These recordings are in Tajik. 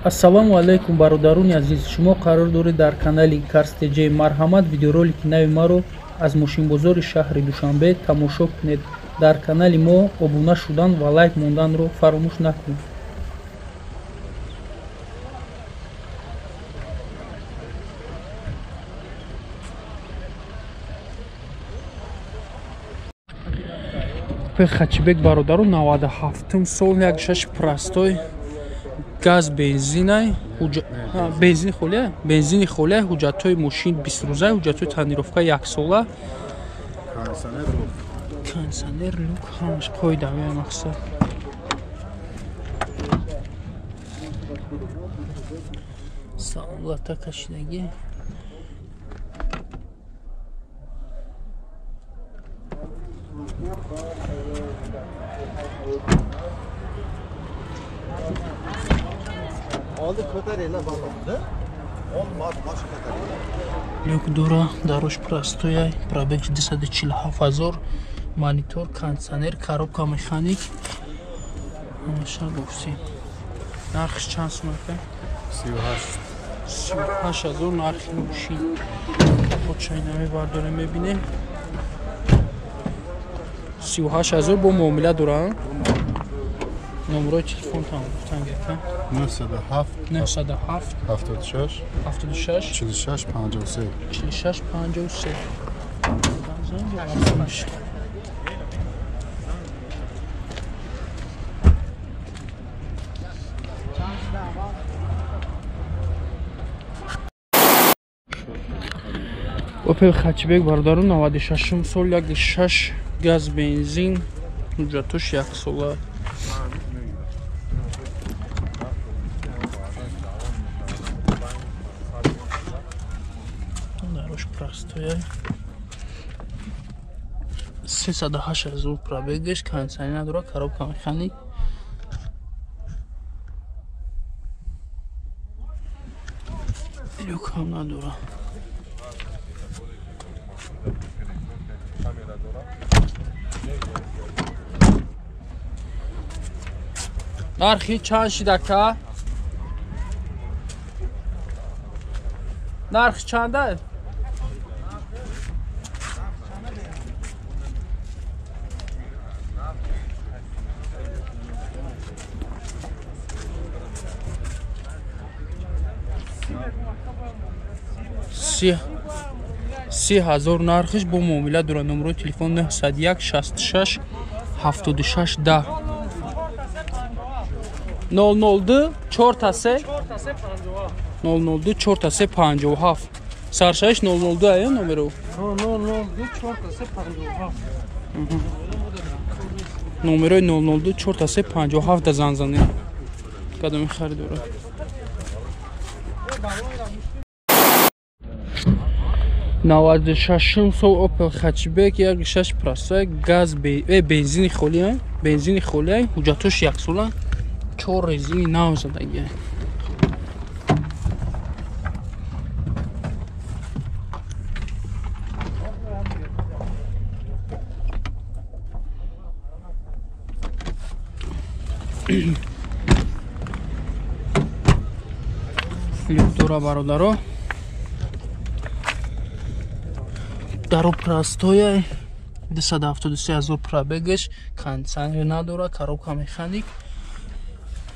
Ассалому алайкум, бародарони азиз. Шумо қарор доред дар канали Cars TJ. Марҳамат, видеоролики нави маро аз мошинбозори шаҳри Душанбе тамошо кунед. Дар канали мо обуна шудан ва лайк монданро фаромӯш накунед. Хачибек, бародару, 97 сол, 1.6 простой, газ, бензинай, бензини холия, бензини холия. Ҳуҷҷатҳои мошин 20 рӯза, ҳуҷҷатҳои тонировка яксола, кондиционер, люк, ҳамаш қоидавия. Мақсад, салон лата кашидагӣ. Oldi ko'taringlar balonni. Oldi boshqa ko'taringlar. Люк дора, дарош простоя, пробег 247 000, монитор, кондиционер, коробка механик. Ҳамаша гуфтем. Нархш чанд сум, ака? 38. 38 000 нархи мошин. Капотшай намебардорем, мебинем. 38 000 бо муомила дорам. Номерои телефон там гуфтан гапа. 907. 907. 76. 76. 46 53. 46 53. Опел Хатчбек, бародару, 96 сол, 1.6 газ, бензин, ҳуҷҷатош яксола. Дарош простоя. 308 000 пробегаш, кондиционер надора, коробка механик. Люк ҳам надора. Нархи чанд шид, ака? Нарх чанда? 30 000 нархиш, бо муомила дора. Номерои телефон 901 66 76 10 002 4 3 002 4 3 57. Саршаиш 002 ая номеру? 002 4 3 57. Номерои 002 4 3 57 да занг занед. Кадоми харидора. 96-ум сол Opel Hatchback, 1.6 простой, газ, бензини холия, бензини холия, ҳуҷҷатош яксола, чор резини нав задагия. Люк дора, бародаро. Даро простоя, 273 000 пробегаш, кондиционер надора, коробка механик.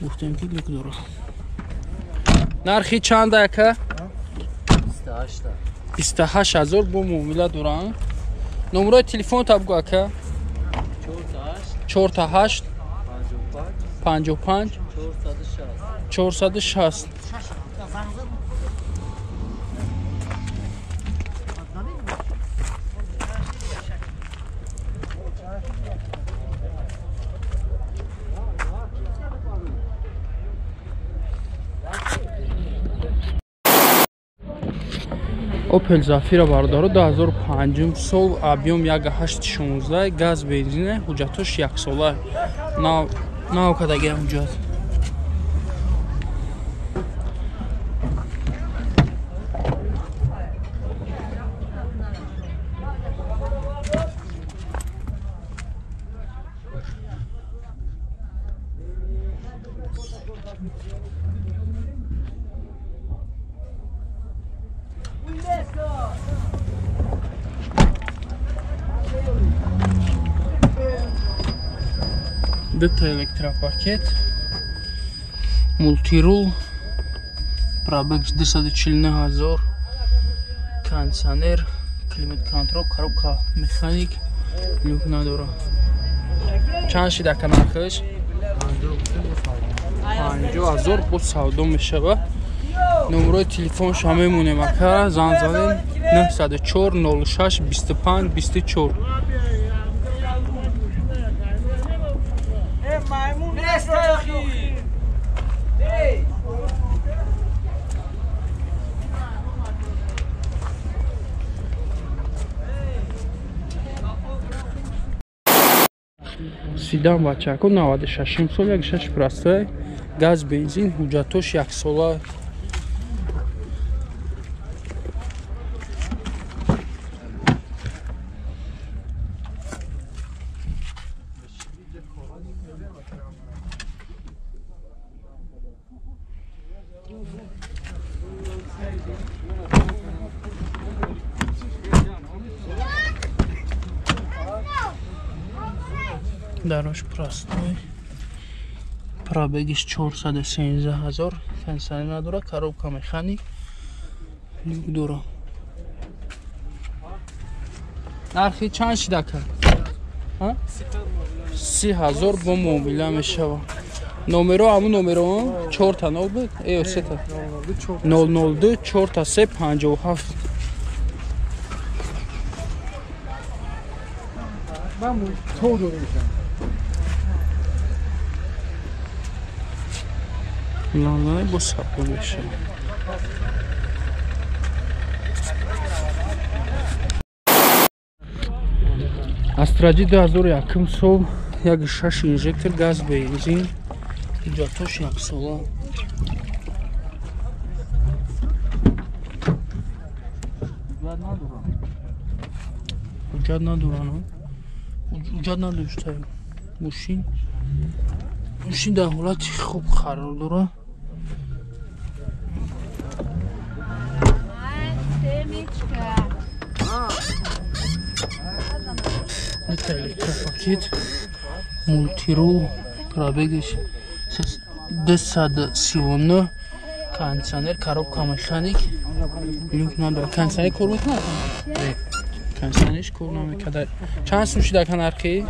Гуфтем, ки люк дора. Нархи чанда, ака? 28 000, бо муомила дорам. Номерои телефон табгу, ака. 48 55 460. Opel Zafira, бародаро, 2005 сол, объем 1.8 16, газ, бензин, ҳуҷҷатош яксола. Нав нав кадаги ҳуҷҷат. Дута электропакет, мултирул, пробег 249 000, кондиционер, климат-контрол, коробка механик, люк надора. Чанд шида ака нархиш? 50 000 бо савдо мешава. Номерои телефонша мемонем ака, занг занем 904 06 25 24. Седан бачако 96 сол, 16 простой, газ, бензин, ҳуҷҷатош яксола. Дарош простой, пробегиш 413 000, кондиционер надора, коробка механик, люк дора. Нархи чанд шида ака? 30 000 бо муомила мешава. Номеро ҳамун номеро 4 та 0 буд? Ё 3 та? 002 4 та 3 57. Лалай бо савдо мешава. Астраҷи 2001 сол, 1.6 инжектор, газ, бензин, ҳуҷҷатош яксола. Ҳуҷҷат надоранд. Ҳуҷҷат надошта. Мошин дар ҳолати хуб қарор дорад. Дута электропакет, мултирул, пробегиш 239, кондиционер, коробка механик, люк надорад. Кондиционер кор мекунад? Кондиционерш кор намекунад. Чанд сум шида ака нархи?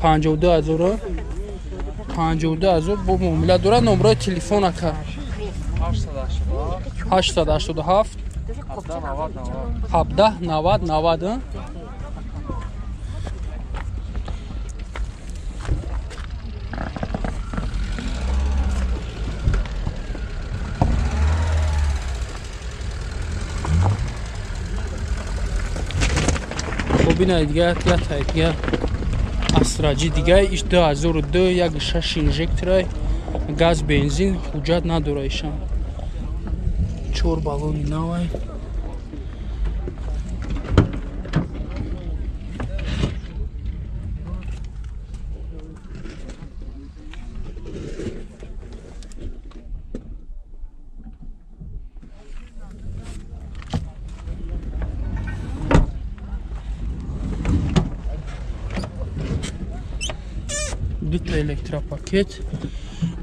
52 000. 52 000 бо муомила дорад. Номерои телефон ака 887 17 90 90. Бина дигар ята дигар Астраҷи дигар иш 2002 1.6 инжектора, газ, бензин, ҳуҷҷат надора ишам. 4 баллони навай. Дута электропакет,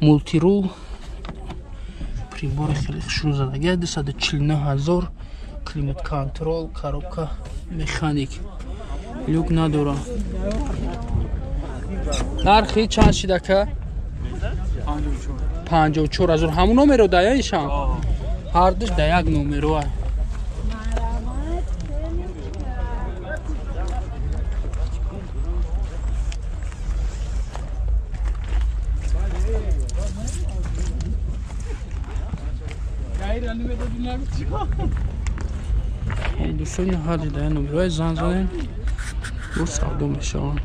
мултирул, прибори хеле хушрӯ задагия, 249 000, климат-контрол, коробка механик, люк надора. Нархи чанд шида ака? 54 000. Ҳамун номеро да ишам? Ҳардуш да як номеро. Дӯстони ҳар ҷода номерои занг занем, бо савдо мешаванд.